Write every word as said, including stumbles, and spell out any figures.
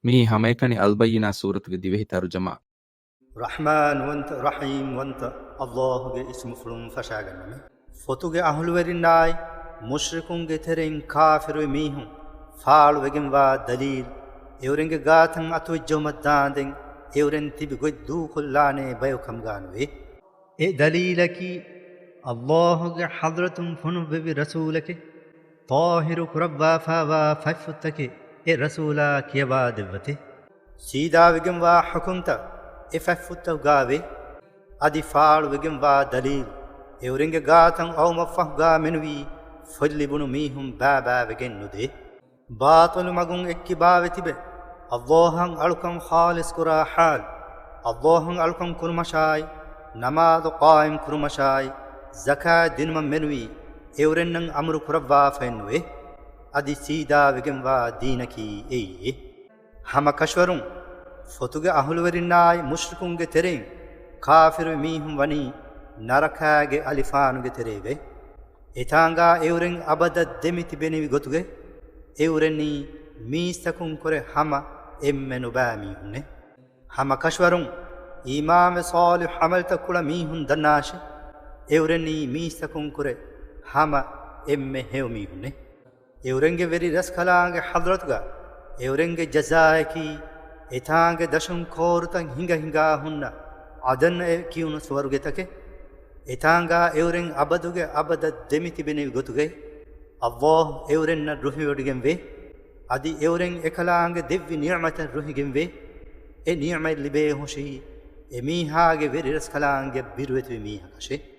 މިއީ ހަމައެކަނި އަލްބައްޔިނާ ސޫރަތުގެ ދިވެހި ތަރުޖަމާ. ރަޙްމާންވަންތަ ރަޙީމްވަންތަ އައްލާހުގެ އިސްމުފުޅުން ފަށާގަންނަމެ. ފޮތުގެ އަހުލުވެރިންނާއި މުޝްރިކުންގެ ތެރެއިން ކާފިރުވި މީހުން ފާޅުވެގެންވާ ދަލީލް އެއުރެންގެ ގާތަށް އަތުވެއްޖައުމަށްދާނދެން އެއުރެން ތިބި ގޮތް ދޫކޮށްލާނޭ ބަޔަކު ކަމުގާނުވޭ. އެ ދަލީލަކީ، އައްލާހުގެ ޙަޟްރަތުން ފޮނުއްވެވި ރަސޫލެކޭ، ޠާހިރު ކުރައްވާފާވާ ފަތްފުށްތަކެއް އެ ރަސޫލާ ކިޔަވާ ދެއްވަތޭ. ސީދާވެގެންވާ ޙުކުމްތައް އެ ފަތްފުށްތަކުގާވޭ. އަދި ފާޅުވެގެންވާ ދަލީލް އެއުރެންގެ ގާތަށް އައުމަށްފަހުގާ މެނުވީ ފޮތްލިބުނު މީހުން ބާބާވެގެން ނުދޭ. ބާޠިލު މަގުން އެއްކިބާވެ ތިބެ، އައްލާހަށް އަޅުކަން ޚާލިޞްކުރާ ޙާލު، އައްލާހަށް އަޅުކަން ކުރުމަށާއި، ނަމާދު ޤާއިމް ކުރުމަށާއި، ޒަކާތް ދިނުމަށް މެނުވީ އެއުރެންނަށް އަމުރު ކުރައްވާފައެއްނުވޭ. އަދި ސީދާވެގެންވާ ދީނަކީ އެއީ. ހަމަ ކަށަވަރުން ފޮތުގެ އަހުލުވެރިންނާއި މުޝްރިކުންގެ ތެރެއިން ކާފިރުވި މީހުން ވަނީ ނަރަކާގެ އަލިފާނުގެ ތެރޭގައި. އެތާނގާ އެއުރެން އަބަދަށް ދެމި ތިބެނިވި ގޮތުގައި، އެއުރެންނީ މީސްތަކުން ކުރެ ހަމަ އެންމެ ނުބައި މީހުންނޭ. ހަމަ ކަށަވަރުން އީމާންވެ ޞާލިޙު ޢަމަލުތައް ކުޅަ މީހުން ދަންނާށި، އެއުރެންނީ މީސްތަކުން ކުރެ ހަމަ އެންމެ ހެޔޮ މީހުންނޭ. އެއުރެންގެ ވެރި ރަސްކަލާނގެ ޙަޟްރަތުގަ އެއުރެންގެ ޖަޒާއަކީ، އެތާނގެ ދަށުން ކޯރުތައް ހިނގަ ހިނގާ ހުންނަ ޢަދަން އޭ ކިޔުނު ސުވަރުގެތަކެއް. އެތާނގާ އެއުރެން އަބަދުގެ އަބަދަށް ދެމި ތިބެނިވި ގޮތުގައި، އައްލާހު އެއުރެންނަށް ރުހިވޮޑިގެންވޭ. އަދި އެއުރެން އެކަލާނގެ ދެއްވި ނިޢުމަތަށް ރުހިގެންވޭ. އެ ނިޢުމަތް ލިބޭ ހުށީ އެމީހާގެ ވެރި ރަސްކަލާނގެ ބިރުވެތިވި މީހަކަށޭ.